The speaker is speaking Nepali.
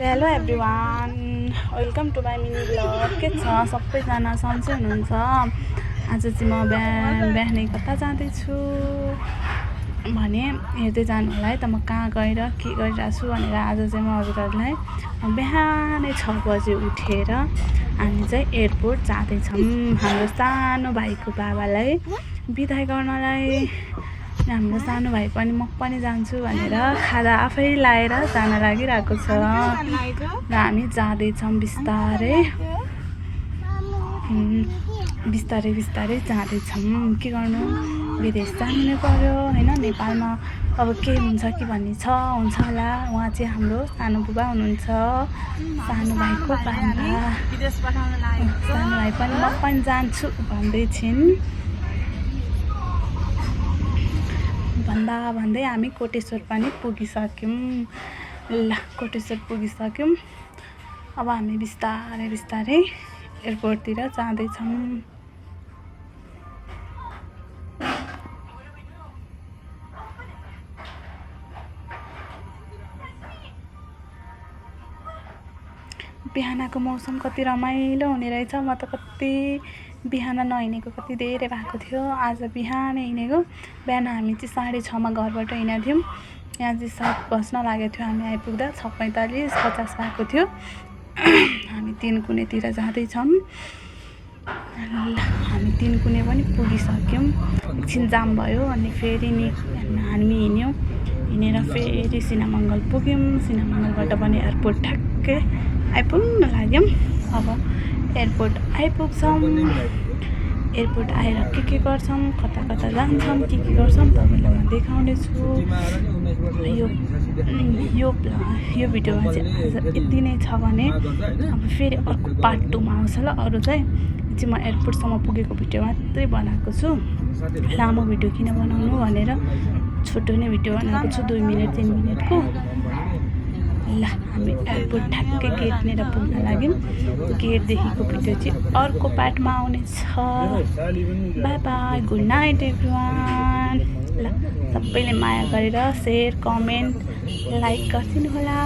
Hello everyone, welcome to my mini blog. के छ सबैजना सन्चै हुनुहुन्छ? आज चाहिँ म बिहानै कता जाँदैछु भने हेर्दै जानु होला है त म कहाँ गएर के गरिरहेको छु भनेर। आज चाहिँ म हजुरहरूलाई बिहानै 6 बजे उठेर हामी चाहिँ एयरपोर्ट जाँदैछौँ हाम्रो सानो भाइको बाबालाई बिदाई गर्नलाई। हाम्रो सानो भाइ पनि म पनि जान्छु भनेर खाजा आफै लाएर जान लागिरहेको छ र हामी जाँदैछौँ बिस्तारै बिस्तारै जाँदैछौँ। के गर्नु, विदेश जानु पर्यो होइन। नेपालमा अब के हुन्छ कि भन्ने हुन्छ होला। उहाँ चाहिँ हाम्रो सानो बुबा हुनुहुन्छ, सानो भाइको बाबा। सानो भाइ पनि म पनि जान्छु भन्दै छिन्। भन्दै हामी कोटेश्वर पनि पुगिसक्यौँ। ल कोटेश्वर पुगिसक्यौँ। अब हामी बिस्तारै एयरपोर्टतिर जाँदैछौँ। बिहानको मौसम कति रमाइलो हुने रहेछ। म त कति बिहान नहिँडेको कति धेरै भएको थियो। आज बिहानै हिँडेको। बिहान हामी चाहिँ 6:30 घरबाट हिँडेको थियौँ। यहाँ चाहिँ 7 बज्न लागेको थियो हामी आइपुग्दा। 6:45 50 भएको थियो। हामी 3 कुनेतिर जाँदैछौँ। हामी 3 कुने पनि पुगिसक्यौँ। एकछिन जाम भयो अनि फेरि नि हामी हिँडेर फेरि सिनामङ्गल पुग्यौँ। सिनामङ्गलबाट पनि एयरपोर्ट ठ्याक्कै आइपुग्न लाग्यौँ। अब एयरपोर्ट आइपुग्छौँ। एयरपोर्ट आएर के गर्छौँ, कता जान्छौँ, के गर्छौँ तपाईँलाई म देखाउने छु। यो भिडियोमा चाहिँ आज यति नै छ भने अब फेरि अर्को पार्ट 2 मा आउँछ ल। अरू चाहिँ म एयरपोर्टसम्म पुगेको भिडियो मात्रै बनाएको छु। लामो भिडियो किन बनाउनु भनेर छोटो नै भिडियो बनाएको छु, 2 मिनट 3 मिनटको। ल हामी एयरपोर्ट ठ्याक्कै गेटनिर पुग्न लाग्यौँ। गेटदेखिको भिडियो चाहिँ अर्को पार्टमा आउनेछ। By by, good night everyone. ल सबैले माया गरेर सेयर कमेन्ट लाइक गरिदिनु होला।